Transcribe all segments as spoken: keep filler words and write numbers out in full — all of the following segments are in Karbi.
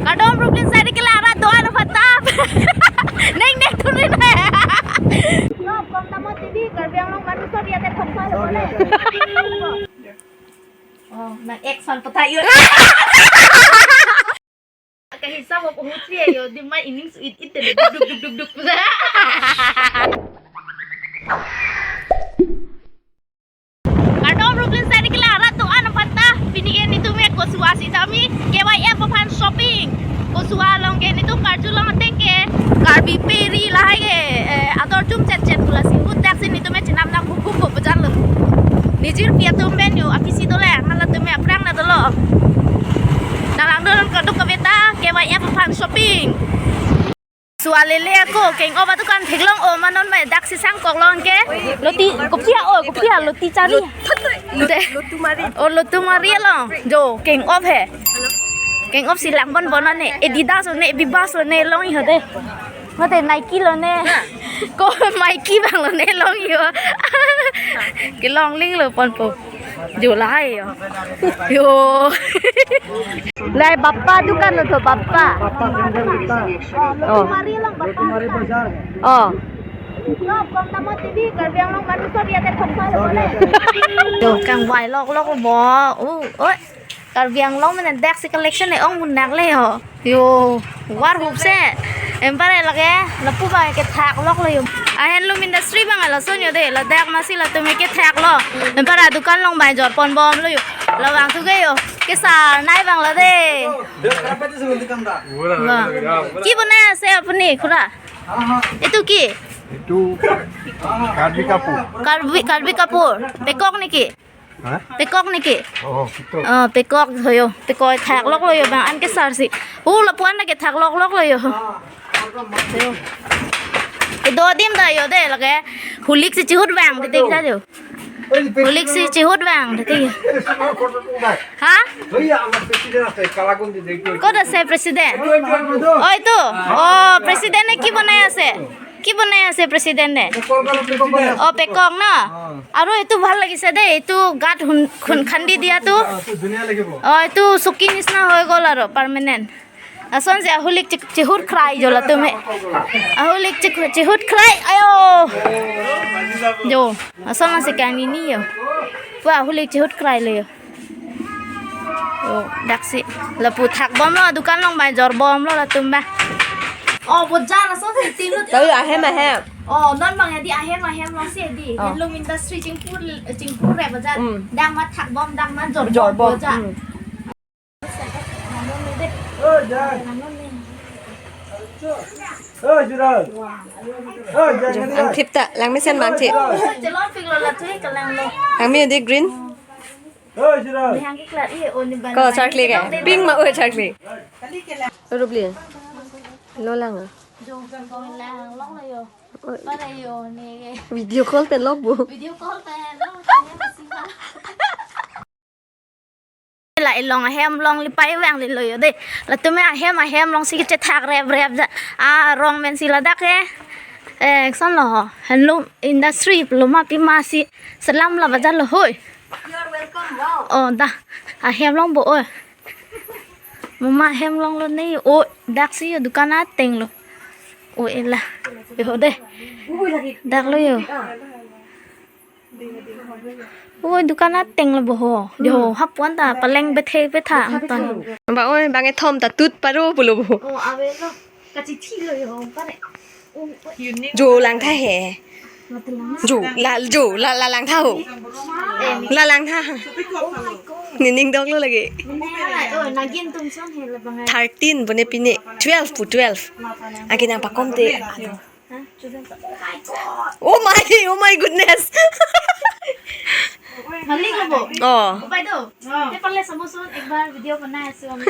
Kardom Brooklyn side ke lara doan patap. Neng neng turin hai. No, kom tamo T V, Karbi Anglong manu sob yate thongsa lo bole. Oh, nang ek san patha yo. Kahisap mo pahutri yo, di ma ining su it it de duk duk duk duk. Kardom Brooklyn side ke lara doan patap. Pini ke netum ke kosuasi tami K Y F aphan shopping. Kosua along ke netum karjulong ateng ke Karbi Peri lahai ke, eh, ator chum chet chet pulasi. Hut daksi netum ke chenam nang hukum bo bajar lo. Nijir pi atum pen yo apisi dole, hala atum ke aphrang na dolo. Dalang dolo kaduk kaveta K Y F aphan shopping. Sualele ako, keng-op adukan theklong o manon mai daksi sangkok long ke. Loti, kopi a o, kopi a loti chari. Te. Lotu mari. O lotu mari along. Jo, keng-op he. Keng-op si langbon bon ne. Adidas lo ne, Bibas lo ne long yo de. Mate Nike lo ne. Ko Nike bang lo ne long yo. Kelong ling lo ponpo. Jo lahai yo. Yo. Lahai bappa dukan lo to bappa. Bappa sandal juta. Oh. Mari lang bappa. Mari bazar. Oh. No, kom tamo T V, Karbi Anglong manu sob yate thongsa lo bole. Yo, kangvai lok lok bo. Oh, oi. Karbi Anglong mane daksi collection ne ong munak le ho. Yo, war hup se. Empare lake, lapu ba kethak lok lo yo. A handloom industry bang lason yo de, ladak masi latum kethak lo. Empara dukan long bai jor pon bom lo yo. Labang thu ke yo. Kesar nai bang lo de. Wah. কি বনাই আছে আপুনি, খুৰা? এইটো কি? এইটো কাৰ্বি কাপোৰ। কাৰ্বি, কাৰ্বি কাপোৰ। পেকক নেকি? হা? Pekok niki? Oh, gitu. Oh, pekok hoyo. Pekok thak lok lo yo bang an kesar si. Hu lapu-an ke thak lok lok lo yo. Yo. Kedo adim ta yo de lake. Hulik si chihut bang titi kita yo. Hulik si chihut bang titi. Ha? Kota se president? Oh, itu. Oh, president ne ki bonai ase? কি বনাই আছে প্ৰেচিডেণ্টে? অ, পেকক ন? আৰু এইটো ভাল লাগিছে দেই, এইটো গাত হুন-, খুন খান্দি দিয়াটো। অ, এইটো চকী নিচিনা হৈ গ'ল আৰু, permanent. Ason si ahulik chih-, chihut krai jo latum he. Ahulik chih-, chihut krai, ayo. Jo, ason si kang ini yo. Pua ahulik chihut krai lo yo. Oh, daksi. Lapu thak bom lo, dukan long bai jor bom lo latum ba. Oh, bojar ason si tinu. Tahu ahem, ahem. Oh, non bang ya di ahem, ahem lo si di. Oh. Handloom industry chingpur, chingpur re bojar. Hmm. Dang ma thak bom, dang ma jor bom. Jor bom. Bojar. Hmm. Ang thip ta, langmesen bang thip. Langme di green. Ko chakli ke? Pink ma o chakli. Rubli. Lo lang. Video call pen lok bo. La ilong ahem long lipai vang lilo yo de. Latum ahem ahem long si kechethak rep rep ja. A rong men si ladak ke. Eh, son lo ho. Handloom industry lo ma pi ma si selam la bajar lo hoi. You are welcome. Wow. Oh, da. Ahem long bo oi. Mama hem long lo ne. Oh, daksi yo dukan ateng lo. Oh, ela. Yo de. Dak lo yo. Oi, dukan ateng lo bo ho. Yo, hapuan ta paleng bethe betha angton. Ba oi, bang ethom ta tut paro pulo bo. Oh, ave lo. Kachithi lo yo, pare. Oh, oi. Jo lang tha he. Mati lang. Jo, la, jo, la, la lang tha ho. Eh, la lang tha. Oh my God. Nining dok lo lagi. Mane ala, oh, nagin tum son he la bangai. Thirteen, bone pine. Twelve pu, twelve. Agi nang pakom te. Oh my, oh my goodness. Malik lo bo. Oh. Upai do. Te parle samoson ek bar video banai asu ami.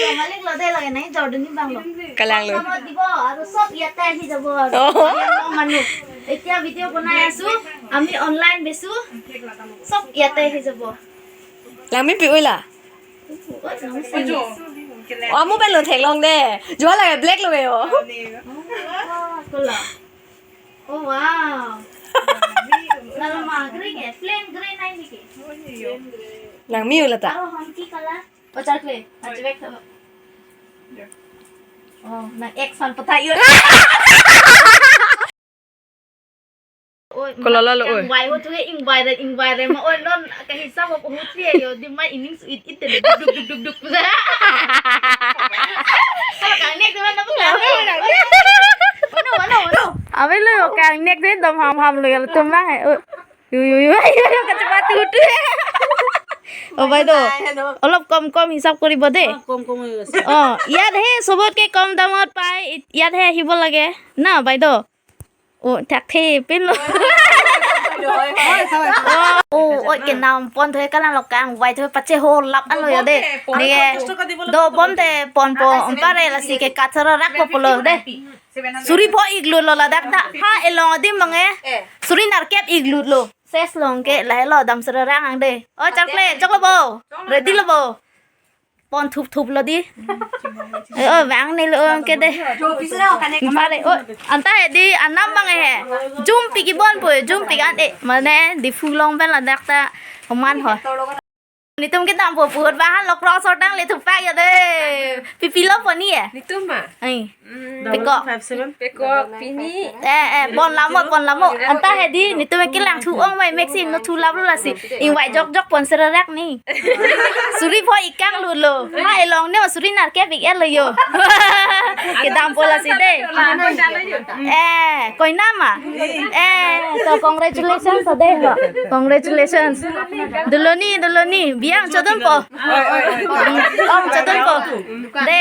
Yo, malik lo de lage nai Jordan ni bang lo. Kalang lo. Samo dibo, aru sob yate ahi jabo aru. Oh. Yang lo manu. Etia video banai asu, ami online besu. Sob yate ahi jabo. Langme pi oi la. Oh, amu pen lo theklong de. Jo lage black lo yo. Oh, kola. Oh, wow. Lalo ma gray ke, plain gray nai niki. Langme oi la ta. Aro hon ki color? Pachak le, achebek tho. Oh, nang action pathai yo. Oi, kolala lo, oi. Ingvai ho tu he, ingvai re, ingvai re ma, oi, non kahisap ho hu thri yo, di ma ining su it it de, duk, duk, duk, duk, duk. Kalau kang nek tu ma, napu kang nek. Mano, mano, mano. Avelo, kang nek de, dom ham ham lo, ya, tum ma he. Oi. Yu, yu, yu, yu, yu, kachepa tu tu. Oh, bai do. Hello. Olop kom kom hisap koribo de. Oh, kom kom, yu, yu. Oh, iyat he sobot ke kom damot pai, iyat he hibo lage. Na, bai do. Oh, thak the pin lo. Oi, oi, oi. Oh, oh, oi, kenam pon thoi kalang lo kang, bai thoi pache ho lap an lo yo de. Pon, ne, pon, pon, do bom de pon po, umpare lasi ke kathara rak po pulo de. Suri pho iklut lo ladak ta. Ha, elong adim bang e. Eh. Suri nerkep iklut lo. Ses long ke lahelo dam sera rang ang de. Oh, chokle, choklo bo. Ready lo bo. Pon thup thup lo di. Eh, oh, bang ne lo ang ke de. Pare, oh, anta he di anam bang e he. Jumpi kibon po, jumpi an e. Mane Diphu along pen ladak ta koman ho. Netum kedampo pu ahut ba han lo cross or tang le thupak yo de. Pipi lo poni ya? Netum ma? Ai. Hmm. Pekok. Double five seven. Pekok pini. Eh, eh, pon lamo, pon lamo. Anta he di, netum kelang thu ong mai mek si no thu lap lo lasi. Ingvai jok jok pon sera rak ni. Suri pho ikang lut lo. Ha, elong ne suri nerkep ik-et lo yo. Kedampo lasi de. Eh, koi nama? Eh, to congratulations ade ho. Congratulations. Dolo ni, dolo ni. Biang chodon po. Om chodon po. De,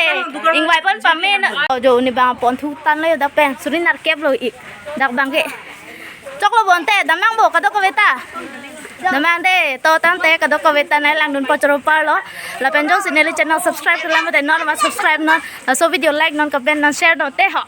ingvai pon pame na. Oh, jo ni bang pon thu tan lo yo dak pen. Suri nerkep lo ik. Dak bang ke. Choklo bonte, damnang bo, kadokave ta. Damnang de, to tangte, kadokave ta nai langdun po choro parlo. Lapen jongsi neli channel subscribe kelang mate non ma subscribe non. Laso video like non, comment non, share non te ho.